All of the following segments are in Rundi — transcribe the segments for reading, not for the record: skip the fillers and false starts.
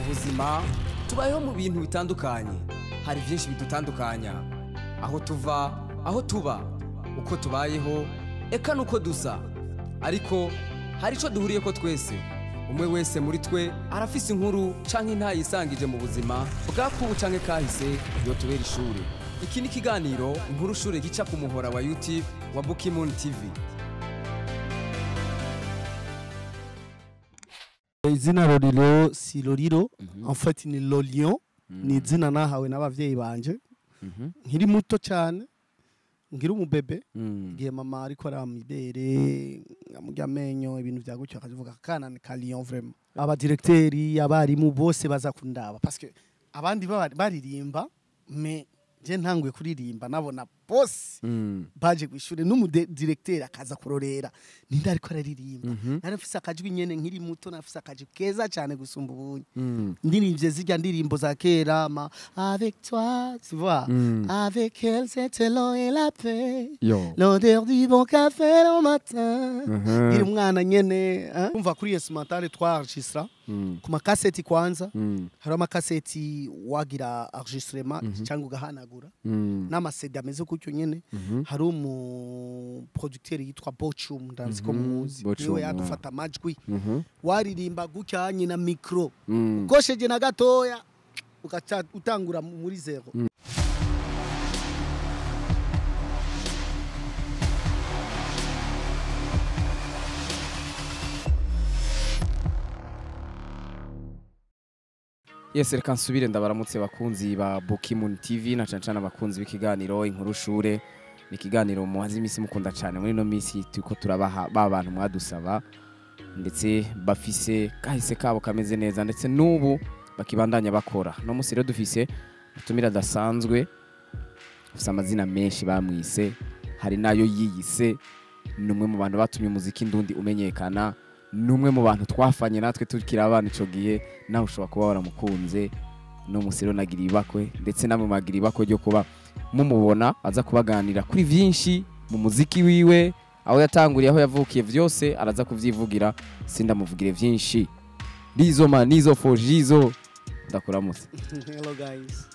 Buzima tubayeho mu bintu bitandukanye, hari byinshi bidutandukanya, aho tuva, aho tuba, uko tubayeho, eka nuko dusa. Ariko hari ico duhuriye ko twese. Umwe wese muri twe arafise inkuru canke ntayisangije mu buzima bwakubu canke kahise yotubera ishure. Iki ni ikiganiro Inkuru Shure gica ku muhora wa YouTube wa Bukimoon TV. Izina Lolilo si Lolilo, en fait ni Lolion, ni izina nahawe n'abavyeyi banje nkiri muto cyane, nkiri umubebe, ngiye mama ariko aramibere amurya amenyo ibintu vya gutyo, akavuga kana ni ka lion vraiment. Aba directeurs, abarimu bose baza kundaba parce que abandi baririmba, mais je ntanguye kuririmba nabona bose baje kwishure, n'umudirecteur akaza kurorera ninde ariko araririmba. Nari mfise akajwi nyene nkiri muto, nafise akajwi keza cyane gusumba ubunye. Ndirimbye zirya ndirimbo za kera ma avec toi, tu vois, avec elle c'était l'eau et la paix, l'odeur du bon café le matin. Nkiri umwana nyene, umva kuri instrumental twaenregistra ku makaseti kwanza. Hari amakaseti wagira enregistrement cyangwa ugahanagura n'amasedi ameze gutyo nyene. Hari umu producteur yitwa Bochum, ndazi ko muzi, niwe yadufata amajwi. Waririmba gucyanye na micro ukosheje na gatoya ugaca utangura muri zero. Yes, reka nsubire ndabaramutse bakunzi ba Bukimoon TV na cane cane abakunzi b'ikiganiro Inkuru Shure. Ni ikiganiro muhaze imisi mukunda cane. Muri no misi turiko turabaha ba bantu mwadusaba, ndetse bafise kahise kabo kameze neza, ndetse n'ubu bakibandanya bakora. No musi rero dufise utumira dasanzwe, ufise amazina menshi bamwise, hari nayo yiyise. Ni umwe mu bantu batumye umuziki ndundi umenyekana, numwe mu bantu twafanye natwe tukiri abana ico gihe, nawe ushobora kuba waramukunze. No musiro nagira ibakwe, ndetse namwe magira ibakwe ryo kuba mumubona aza kubaganira kuri vyinshi mu muziki wiwe, aho yatanguriye, aho yavukiye, vyose araza kuvyivugira. Sindamuvugire vyinshi. Lizo man, Nizo for Jizo, ndakuramutse. Hello guys,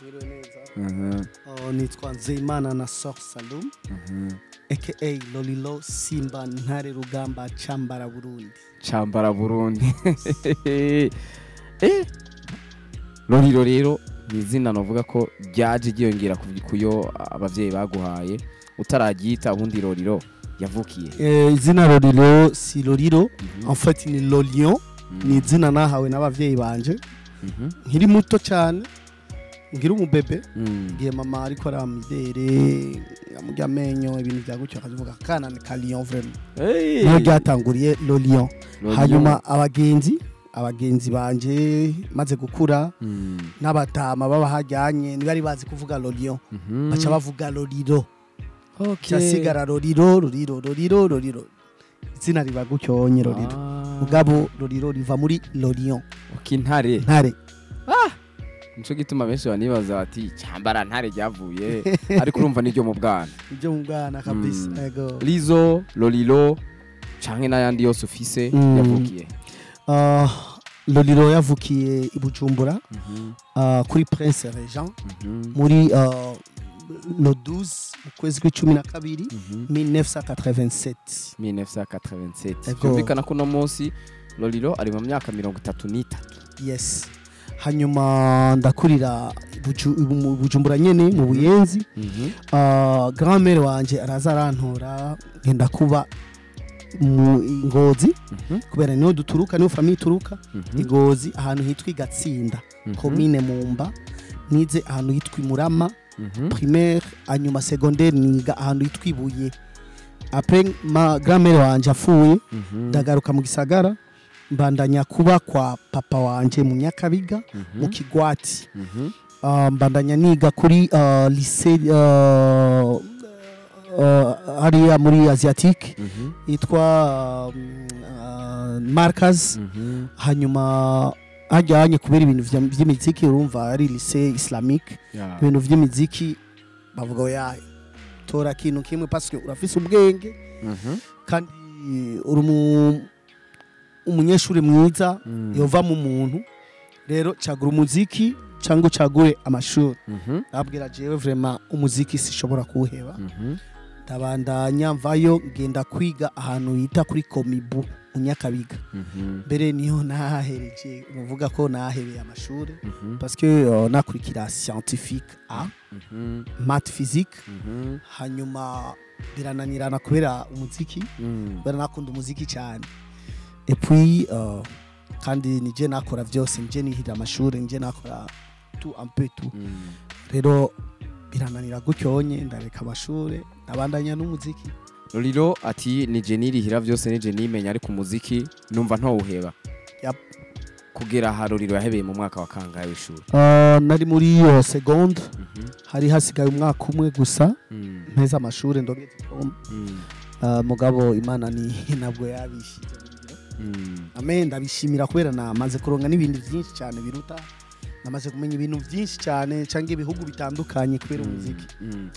mwiriwe neza. Nitwa Nzeyimana na Sor Salum, aka Lolilo Simba Ntare Rugamba Chambara Burundi. Chambara Burundi. Lolilo rero ni izina novuga ko ryaje ryiyongera kuyo abavyeyi baguhaye utararyita. Ubundi Lolilo yavukiye? Izina Lolilo si Lolilo, en fait ni Lolion, ni izina nahawe n'abavyeyi banje nkiri muto cyane, nkiri umubebe, ngiye mama ariko aramibere amurya amenyo ibintu vya gutyo, akavuga kana ni ka lion vraiment. Niyo ryatanguriye Lolion. Hanyuma abagenzi banje maze gukura n'abatama baba hajyanye ntibari bazi kuvuga Lolion, baca bavuga Lolilo. Cyasigara Lolilo, Lolilo, Lolilo, Lolilo, izina riba gutyo nye Lolilo. Mugabo Lolilo riva muri Lolion. Ntare. Ntare. Nico gituma benshi banibaza bati Cyambara Ntare ryavuye, ariko urumva niryo mu bwana. Niryo mu bwana kabisa. Ego. Lizo, Lolilo canke n'ayandi yose ufise yavukiye? Lolilo yavukiye i Bujumbura, kuri Prince Regent, muri le 12 ukwezi kw'icumi na kabiri 1987. 1987. Byumvikana ko no munsi Lolilo ari mu myaka 33. Yes. Hanyuma ndakurira Bujumbura nyene mu Buyenzi. Grand-mère wanje araza arantora ngenda kuba mu Ngozi, kubera niho duturuka, niho famille ituruka. Ngozi ahantu hitwa Igatsinda, commune Mumba. Nize ahantu hitwa Murama primaire, hanyuma secondaire niga ahantu hitwa Ibuye. Après ma grand-mère wanje afuye, ndagaruka mu gisagara, mbandanya kuba kwa papa wanje mu Nyakabiga, mu Kigwati. Mbandanya niga kuri lycée hariya muri Asiatique yitwa Markaz. Hanyuma hajyanye kubera ibintu vy'imiziki, urumva ari lycée islamique, ibintu vy'imiziki bavuga ya tora kintu kimwe parce que urafise ubwenge kandi uri umunyeshuri mwiza yova mu muntu. Rero cagura umuziki cyangwa ucagure amashuri. Ndabwira jewe vraiment umuziki sishobora kuwuheba. Ndabandanya mvayo ngenda kwiga ahantu yita kuri Komibu mu Nyakabiga. Mbere niho nahereje, uvuga ko nahereye amashuri parce que nakurikira scientifique A, math physique, hanyuma birananirana kubera umuziki, kubera nakunda umuziki cyane. Et puis kandi nije nakora vyose, nije nihira amashuri, nije nakora tout un peu tout. Rero birananira gutyonye, ndareka amashuri ndabandanya n'umuziki. Lolilo ati nije nirihira vyose, nije nimenya, ariko umuziki numva ntowuheba. Yep. Kugera aha Lolilo yahebeye mu mwaka wa kangahe w'ishuri? Nari muri iyo seconde, hari hasigaye umwaka umwe gusa mpeza amashuri ndonke diplôme. Mugabo Imana ni nabwo yabishize mu ngiro. Amen, ndabishimira kubera namaze kuronka n'ibintu byinshi cyane biruta, namaze kumenya ibintu byinshi cyane cyangwa ibihugu bitandukanye kubera umuziki.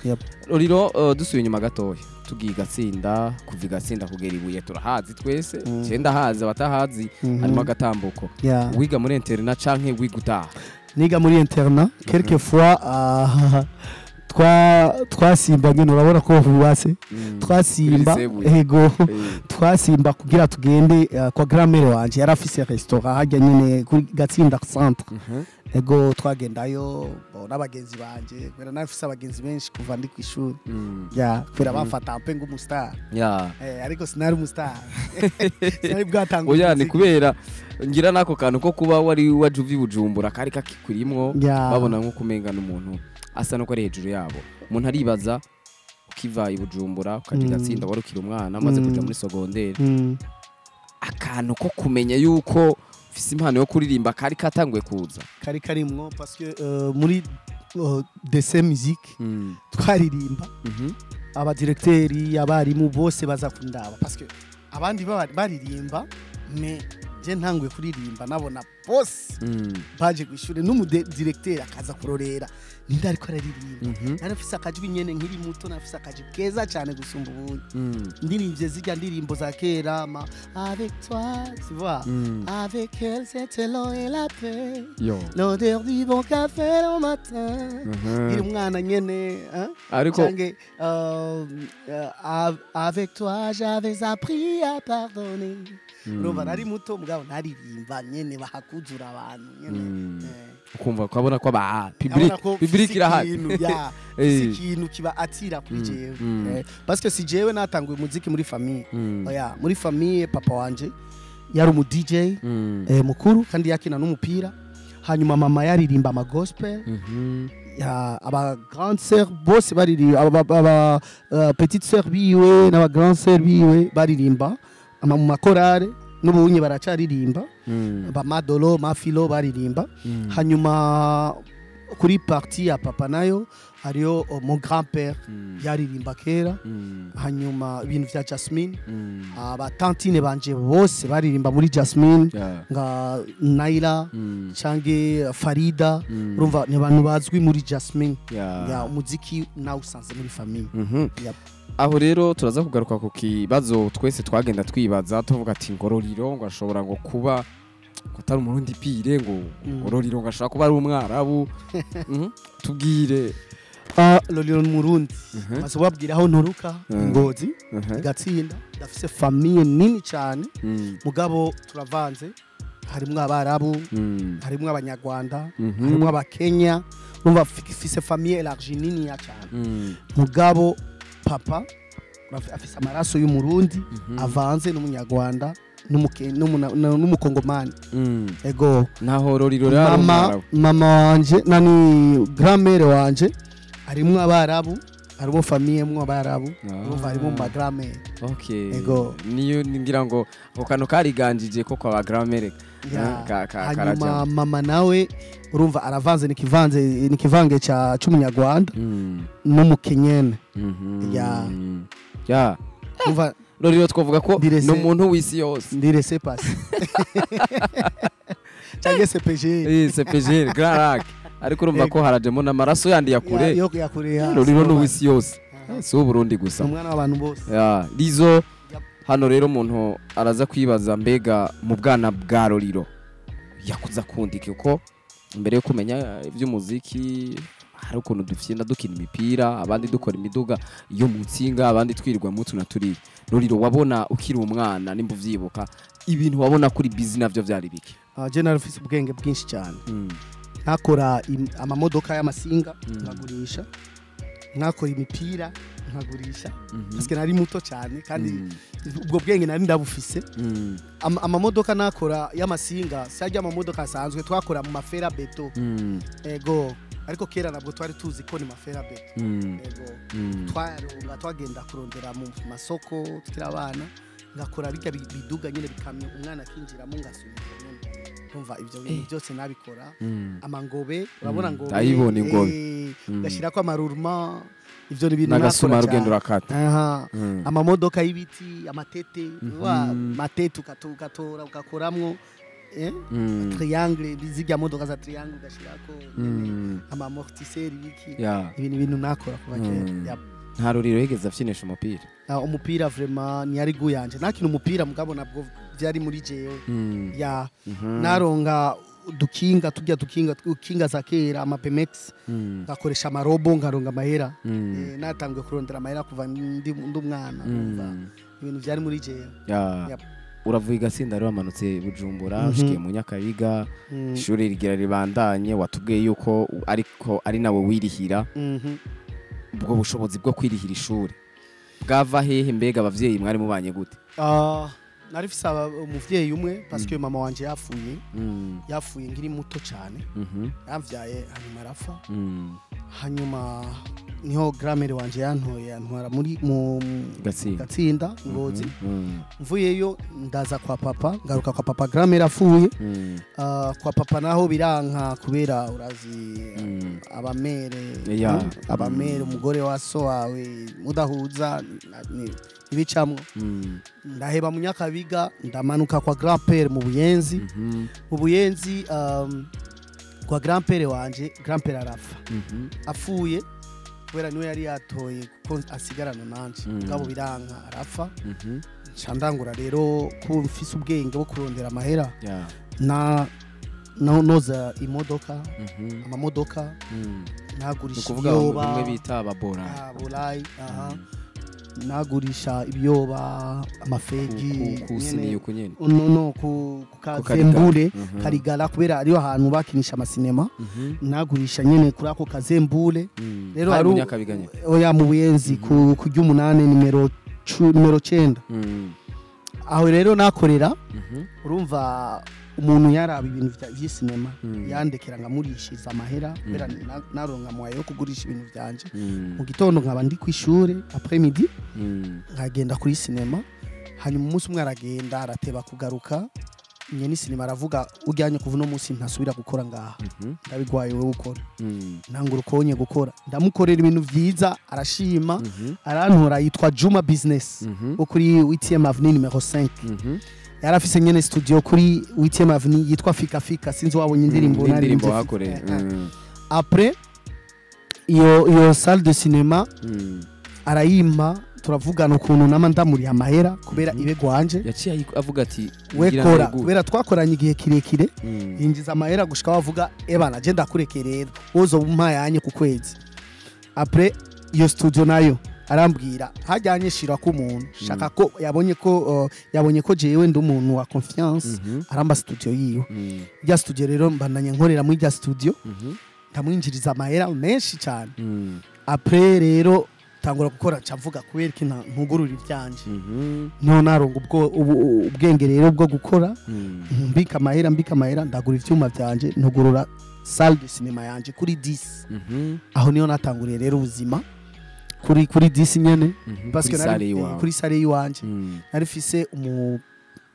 Yep. Lolilo, dusubiye inyuma gatoya, tugiye Gatsinda, kuva i Gatsinda kugera Ibuye turahazi twese. Cenda hazi abatahazi, harimo agatambuko. Wiga muri internat canke wiga utaha? Niga muri internat quelquefois, twasimba nyine, urabona ko hubatse, twasimba. Kuri lycée Buye. Ego. Twasimba kugira tugende kwa grand-mère wanje, yari afise restaurant hajya nyine kuri Gatsinda centre. Ego, twagendayo bo n'abagenzi banje, kubera nafise abagenzi benshi kuva ndi kw'ishuri. Ya, kubera bamfata mpe ng'umustar. Ariko sinari umustar, sinari bwatanga Oya, ni umuziki. kubera ngira nako kantu ko kuba wari waje uva i Bujumbura kari kakikurimwo, babona nko kumengana umuntu asa nuko ari hejuru yabo. Umuntu aribaza, ukiva i Bujumbura ukaja i Gatsinda, wari ukiri umwana, amaze kuja muri secondaire, akantu ko kumenya yuko ufise impano yo kuririmba kari katanguye kuza? Kari karimwo parce que muri dessin musique twaririmba, abadirecteurs, abarimu bose baza kundaba parce que abandi baririmba, mais je ntanguye kuririmba nabona bose baje kw'ishure, n'umudirecteur akaza kurorera ninde ariko araririmba. Narafise akajwi nyene nkiri muto, narafise akajwi keza cyane gusumba ubundi. Ndirimbye zirya ndirimbo za kera, ma avec toi, tu vois, avec elle c'était l'eau et la paix, Yo. l'odeur du bon café le matin. Nkiri umwana nyene, hein? Ariko Canke, avec toi j'avais appris à pardonner. Urumva nari muto, mugabo naririmba nyene bahakuzura abantu nyene. Ukumva ukabona ko aba public Urabona ko public mfise irahari. ikintu, ya, mfise ikintu kiba atira kuri jewe. Parce que si jewe natanguye umuziki muri famille, oya, muri famille papa wanje yari umu DJ mukuru kandi yakina n'umupira, hanyuma mama yaririmba ama gospel. Ya, aba grande sœur bose baririmba, aba petite sœur biwe n'aba grande sœur biwe baririmba ama mu makorale, n'ubunye baracaririmba. Ba Madolo, Mafilo baririmba. Hanyuma kuri partie ya papa nayo hariyo mon grand père yaririmba kera, hanyuma ibintu vya Jasmine. Aba tantine banje bose baririmba muri Jasmine, nka Naila canke Farida. Urumva ni abantu bazwi muri Jasmine. Ya, umuziki nawe usanze muri famille. Yep. Aho rero turaza kugaruka ku kibazo twese twagenda twibaza, tuvuga ati ngo Lolilo ngo ashobora ngo kuba ngo atari umurundi pire, ngo ngo Lolilo ngo ashobora kuba ari umwarabu. Tubwire. Ah, Lolilo ni Murundi. Maze ubabwira aho nturuka, Ngozi, Gatsinda. Ndafise famille nini cyane, mugabo turavanze, harimwo abarabu, harimwo abanyarwanda, harimwo abakenya. Urumva fise famille élargie nini ya cyane. Mugabo papa afise amaraso y'umurundi avanze n'umunyarwanda n'umukongomani. Ego. Naho Lolilo rero ari Mama, umwarabu. mama wanje nani, grand-mère wanje harimwo abarabu, harimo famille mwo abarabu. Urumva harimo ma grand-mère. Okay. Ego. Niyo ngira ngo ako kantu kariganjije ko kwa grand-mère Ya. ka Hanyuma karajamo. mama nawe urumva aravanze, nikivanze, nikivange ca c'umunyarwanda n'umukenyene. Ya. Ya. Urumva Lolilo twavuga ko Ndirese. ni umuntu w'isi yose. Ndi laissez-passer cyangwa CPG. CPG Grand Lac, ariko urumva ko harajemo n'amaraso yandi ya kure. Yo ya kure ya. Lolilo ni uw'isi yose, si uw'Uburundi gusa. Umwana w'abantu bose. Ya Lizo. Yep. Hano rero umuntu araza kwibaza, mbega mu bwana bwa Lolilo yakuza kundika, kuko mbere yo kumenya iby'umuziki hari ukuntu dufyina, dukina imipira, abandi dukora imiduga yo mu nsinga, abandi twirirwa mu tuna turi. Lolilo, wabona ukiri umwana, nimba uvyibuka, ibintu wabona kuri busy navyo vyari biki? Je nari mfise ubwenge bwinshi cyane. Nakora amamodoka y'amasinga nkagurisha, nakora imipira nkagurisha, parce que nari muto cyane kandi ubwo bwenge nari ndabufise. Amamodoka nakora y'amasinga sajya amamodoka asanzwe, twakora mu ma fer à béton. Ego, ariko kera nabwo twari tuzi ko ni ma fer à béton. Ego, twayaronga, twagenda kurondera mu masoko tukiri abana, ngakora bijya biduga nyine, bikamyo, umwana akinjiramo ngasunika nyene. Umva, ivyo bintu byose nabikora. Amangobe, urabona ngobe? Ndayibona ingobe. Gashyirako amaruruma, ivyo ni ibintu n'agasuma nakora rugendo cyane. urakata. Aha. Amamodoka y'ibiti, amatete, wa matete ugatora ugakoramwo triangle, zirya modoka za triangle ugashirako nyene, ama amortisseur, ibiki, ibintu nakora kuva kera. Yep. Nta Lolilo yigeze afyinisha umupira. Ah, umupira vraiment ntiyari guyanje. Nakina umupira, mugabo nabwo vyari muri jewe ya. Naronga udukinga, tujya dukinga, ukinga za kera, ama BMX, ngakoresha amarobo nkaronga amahera. Natanguye kurondera amahera kuva ndi umwana. Umva, ibintu vyari muri jewe. Yep. Uravuye Igasinda rero, wamanutse Bujumbura, ushikiye mu Nyakabiga, ishuri rigira ribandanye. Watubwiye yuko ariko ari nawe wirihira. Ubwo bushobozi bwo kwirihira ishuri bwava hehe? Mbega abavyeyi mwari mubanye gute? Ah, nari mfise umuvyeyi umwe, parce que mama wanje yapfuye, yapfuye nkiri muto cyane. Yamvyaye hanyuma arapfa. Hanyuma niho grand-mère wanje yantoye, yantwara muri mu Gatsinda. Gatsinda, Ngozi. Mvuyeyo ndaza kwa papa, ngaruka kwa papa grand-mère apfuye. Kwa papa naho biranka kubera urazi abamere, abamere, umugore wa so wawe mudahuza ibicamwo. Ndaheba mu Nyakabiga, ndamanuka kwa grand-père mu Buyenzi. Mu Buyenzi, kwa grand-père wanje, grand-père arapfa. Apfuye, kubera niwe yari yatoye kuko asigarana nanje, mugabo biranka arapfa. Nca ndangura rero ko mfise ubwenge bwo kurondera amahera, na noza imodoka, amamodoka, nagurisha Ni ukuvuga ibiyoba. bimwe bita ababora. Ah, bolayi, aha. Nagurisha ibiyoba, amafegi. Ku Nyene. uku nyene. No, ku Ku kazembure. Karigara. Karigara, kubera ariyo hantu bakinisha amasinema. Nagurisha nyene kuri ako kazembure. Rero Hari hari mu Nyakabiga nyene? Oya, mu Buyenzi, ku ry'umunani, nimero 9. Aho rero nakorera. Urumva, umuntu yaraba ibintu vy'isinema, yandekera nkamurishiza amahera, kubera naronka moyen yo kugurisha ibintu vyanje. Mu gitondo nkaba ndi kw'ishure, après midi nkagenda kuri sinema. Hanyuma umunsi umwe aragenda, arateba kugaruka. Nyene sinema aravuga: "Ujyanye, kuva uno munsi ntasubira gukora ngaha, ndabigwaye, wowe ukora." Ntangura ukonye gukora, ndamukorera ibintu vyiza, arashima, arantora. Yitwa Juma Business, wo kuri 8e Avenue numero 5. Yari afise nyene studio kuri 8e Avenue yitwa Fika Fika. Sinzi wabonye indirimbo N'indirimbo naririmbye. wakoreye. Après iyo salle de cinéma arayimpa, turavugana ukuntu nama ndamuriha amahera kubera ibe gwanje. Yaciye avuga ati We ngira kora, ndayiguhe. Kubera twakoranye igihe kirekire, yinjiza amahera gushika bavuga: "Ebana, je ndakureke rero, wozoba umpaye ku kwezi." Après iyo studio nayo arambwira hajyanye shira ko umuntu shaka ko yabonye ko jewe ndi umuntu wa confiance, aramba studio yiwe. Rya studio rero mbandanya nkorera muri rya studio, ndamwinjiriza amahera menshi cyane. Après rero tangura gukora, nca mvuga: "Kubera iki ntugurura ivyanje?" Niho naronga ubwo ubwenge rero bwo gukora, mbika amahera, mbika amahera, ndagura ivyuma vyanje, ntugurura salle de cinéma yanje kuri 10. Aho niho natanguriye rero ubuzima kuri 10 nyene. Parce Kuri que salle y'iwawe. Kuri salle yiwanje. Nari mfise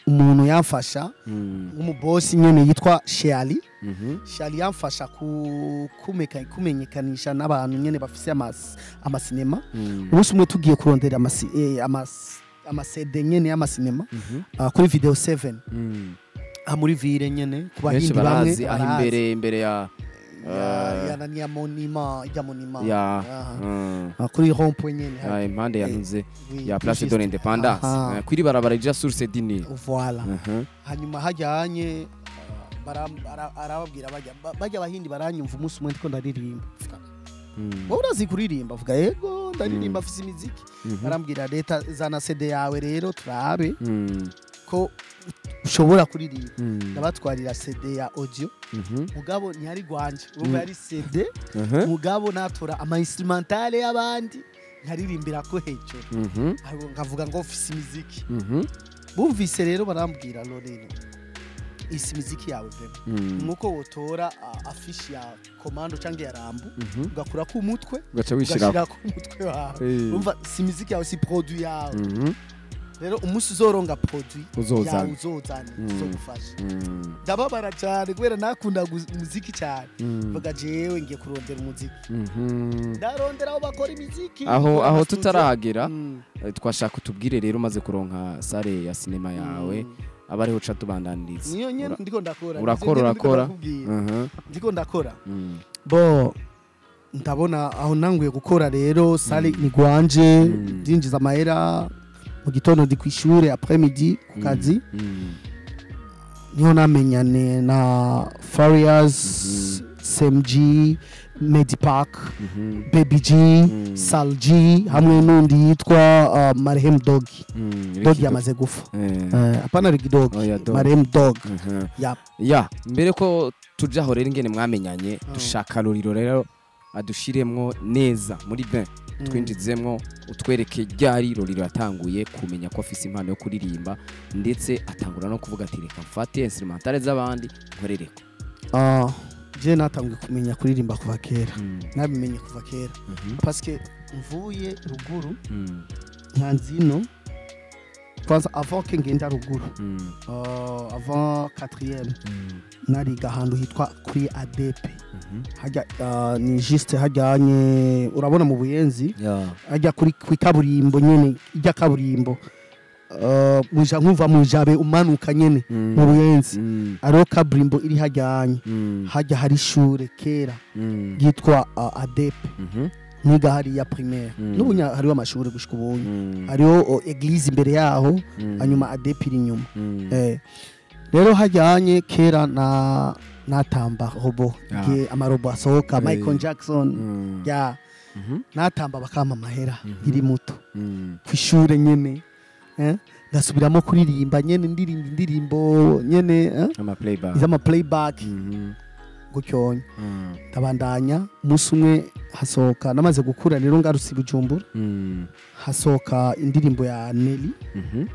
umuntu yamfasha, nk'umubosi nyene, yitwa Sheali. Sheali yamfasha kumenyekanisha n'abantu nyene bafise amasinema. Umunsi umwe tugiye kurondera ama CD nyene y'amasinema, kuri Video 7, aha muri ville nyene, ku Benshi bahindi bamwe barazi aho. Barazi. Imbere ya Ya nani, ya monument, ya monument. Ya. Kuri rond-point nyene. Impande ya ntuze ya Place de l'Indépendance, kuri barabara ija Source du Nil. Voilà. Hanyuma hajyanye arababwira bajya abahindi baranyumva. Umunsi umwe ndiko ndaririmba: "Wowe urazi kuririmba?" Avuga: "Yego, ndaririmba, afise imiziki." Barambwira: "Leta, zana CD yawe rero turabe ko ushobora kuririmba." Ndabatwarira CD ya audio, mugabo ntiyari gwanje, urumva yari CD, mugabo natora ama instrumentale y'abandi nkaririmbira ko hejuru, nkavuga ngo mfise imiziki. Bumvise rero barambwira: "Lorino, isi miziki yawe vraiment, nuko wotora affiche ya Commando cyangwa ya Rambo, ugakura ku mutwe, ugaca wishira ugashira ku mutwe wawe. Umva, si miziki yawe, si produit yawe. Rero umunsi uzoronga produit Uzozana. yawe, uzozana, tuzogufasha." Ndababara cyane kubera nakunda muziki cyane. Vuga: "Jewe ngiye kurondera umuziki." Ndarondera aho bakora imiziki. Aho tutarahagera, twashaka utubwire rero, umaze kuronka salle ya cinéma yawe, aba ariho uca tubandaniriza. Niyo nyene ndiko ndakora. Urakora, Nivyo nyene ndiko urakora. ndakubwira. Ndiko ndakora. Bo ndabona aho nanguye gukora rero, salle ni gwanje, ndinjiza amahera. Mu gitondo ndi kw'ishure, après midi ku kazi. Niho namenyane na Farious, SMG, Medipark, Baby G, Sal G, hamwe n'undi yitwa Marhem Dog. Dog yamaze gufa. Hapana Ricky Dog. Oya, Dog. Marhem Dog. Ya. Ya, mbere ko tujaho rero ingene mwamenyanye, dushaka Roriro rero adushiremwo neza muri bain, twinjizemwo, utwereke ryari Roriro yatanguye kumenya ko afise impano yo kuririmba, ndetse atangura no kuvuga ati: "Reka mfate instrumentale z'abandi nkorereko." Ah, je natanguye kumenya kuririmba kuva kera. Nabimenye kuva kera parce que mvuye ruguru nka nzino. Kwanza avant que ngenda ruguru, avant quatrième, nariga ahantu hitwa kuri ADP. Hajya ni juste hajyanye, urabona mu Buyenzi, hajya kuri kaburimbo nyene, ijya kaburimbo muja nkuva mu Jabe umanuka nyene mu Buyenzi, ariho kaburimbo iri hajyanye, hajya hari ishure kera ryitwa ADP. Niga hariya primaire. N'ubu hariho amashuri gushika ubunye. Hariho église imbere yaho, hanyuma ADP iri inyuma. Rero hajyanye kera na natamba robo, igihe amarobo asohoka, Michael Jackson, ya, natamba bakampa amahera nkiri muto kw'ishure nyene, ngasubiramo kuririmba nyene, ndirimba indirimbo nyene, Ama playback. Izama playback gutyonya. Ndabandanya, umunsi umwe hasohoka, namaze gukura rero, ngarutse i Bujumbura, hasohoka indirimbo ya Nelly,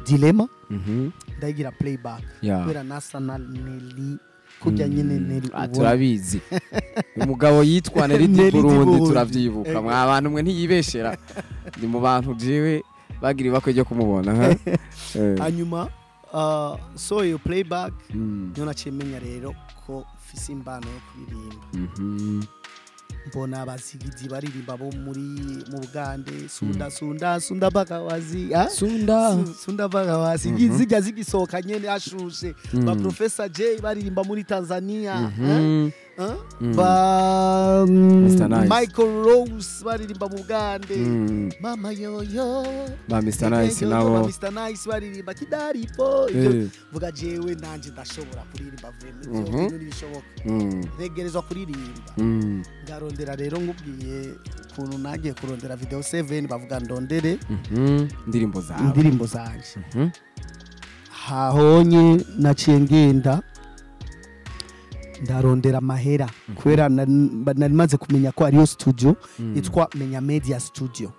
Dilema. Ndayigira playback kubera nasa na Nelly kurya nyene Nelly Ah, ubona. Turabizi, umugabo yitwa Nelly di Nelly di Burundi. Burundi. Turavyibuka. Mwa bantu mwe, ntiyibeshera, ndi mu bantu jewe bagira ibakwe ryo kumubona ha? Hanyuma so iyo playback niyo naciye menya rero ko mfise imbano yo kuririmba. Mbona abazigizi baririmba bo muri mu Bugande, "Sunda sunda sunda bakawazi", ah? Sunda. "Sunda bakawazi", zijya zigisohoka nyene ashushe, ba Professor J baririmba muri Tanzania, eh? Eh? Ba Mr. Nice. Michael Rose baririmba mu Bugande, "Mama yoyo". Ba Mr. Nice Yoyo, nabo. ba Mr. Nice baririmba "Kidaripo". Ivyo vuga: "Jewe nanje ndashobora kuririmba vraiment, ivyo bintu ntibishoboka, ntegerezwa kuririmba." Ndarondera rero, nkubwiye ukuntu nagiye kurondera video 7, bavuga ndondere Indirimbo zawe. Indirimbo zanje. Hahonye naciye ngenda ndarondera amahera kubera nari maze kumenya ko ariyo studio yitwa Menya Media Studio.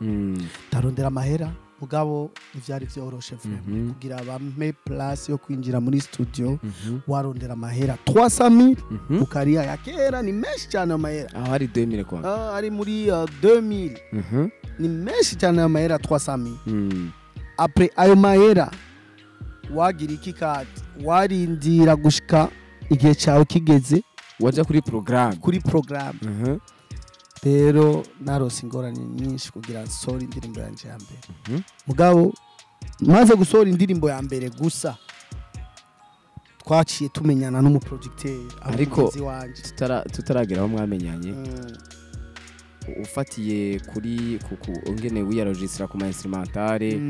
Ndarondera amahera, mugabo ntivyari vyoroshe vraiment kugira bampe place yo kwinjira muri studio. Warondera amahera 300,000 ukariya ya kera, ni menshi cyane amahera. Aho hari 2000 kwa. Ah, ari muri 2000. Ni menshi cyane amahera 300,000. Après ayo mahera wagira iki kadi? Warindira gushika igihe cyawe kigeze. Waja kuri programme. Kuri programme. Rero narose ingorane nyinshi kugira nsohore indirimbo yanje ya mbere. Mugabo maze gusohora indirimbo ya mbere gusa. Twaciye tumenyana n'umuproducteur aba Ariko mugenzi wanje. Tutaragera aho mwamenyanye, ufatiye kuri kuku ungene wiyarogistra ku ma instrumentale,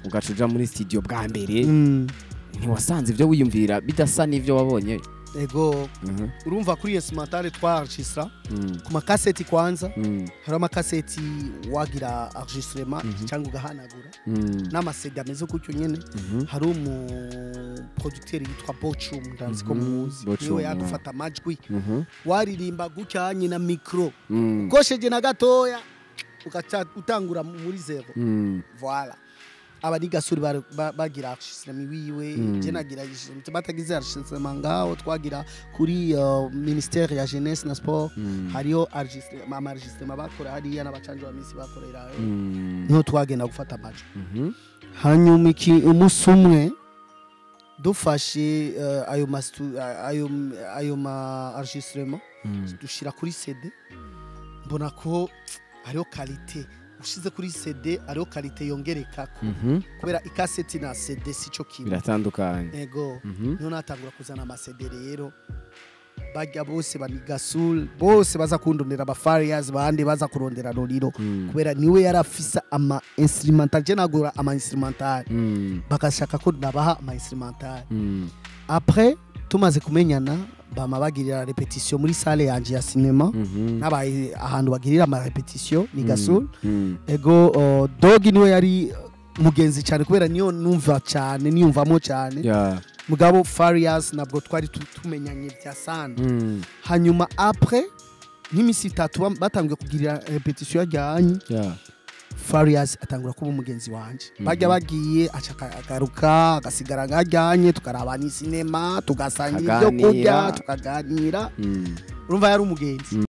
ugaca uja muri studio bwa mbere, ntiwasanze ibyo wiyumvira bidasa n'ivyo wabonye? Ego. Urumva, kuri instrumentale twaenregistra ku makaseti kwanza. Hari amakaseti wagira enregistrement cyangwa ugahanagura, n'ama CD ameze gutyo nyene. Hari umu producteur yitwa Bochum, ndazi ko muzi. Bochum, niwe yadufata amajwi. Waririmba gucyanye na micro, ukosheje na gatoya ugaca utangura muri zéro. Voilà, aba ni gasuri bagira enregistrement wiwe. Je nagira enregistrement, batagize enregistrement ngaho, twagira kuri ministère ya jeunesse na sport. Hariyo enregistrement, ama enregistrement bakora hariya n'abacanje ba misi bakorera, niho twagenda gufata amajwi. Hanyuma iki, umunsi umwe dufashe ayo ma enregistrement, dushira kuri CD, mbona ko hariho qualité. Ushize kuri CD hariho qualité yongerekako, kubera ikaseti na CD sico kimwe. Biratandukanye. Ego. Niho natangura kuzana ama CD rero, bajya bose banigasul bose baza kundondera, aba Farias bandi baza kurondera Lolilo, kubera niwe yarafise ama instrumental, je nagura ama instrumental, bagashaka ko nabaha ama instrumental. Après tumaze kumenyana, bama bagirira répétition muri salle yanje ya cinéma. Nabaye ahantu bagirira ama répétition ni Gasul. Ego, Dogi niwe yari mugenzi cyane, kubera niyo numva cyane, niyumvamo cyane. Mugabo Farias ntabwo twari tumenyanye bya sana. Hanyuma après nk'imisi 3 batangiye kugirira répétition yajyanye, Farias atangura kuba umugenzi wanje. Bajya bagiye, aca agaruka agasigara ngajyanye, tukaraba ni cinéma, tugasangira ibyo kurya, Kaganira. tukaganira. Urumva yari umugenzi.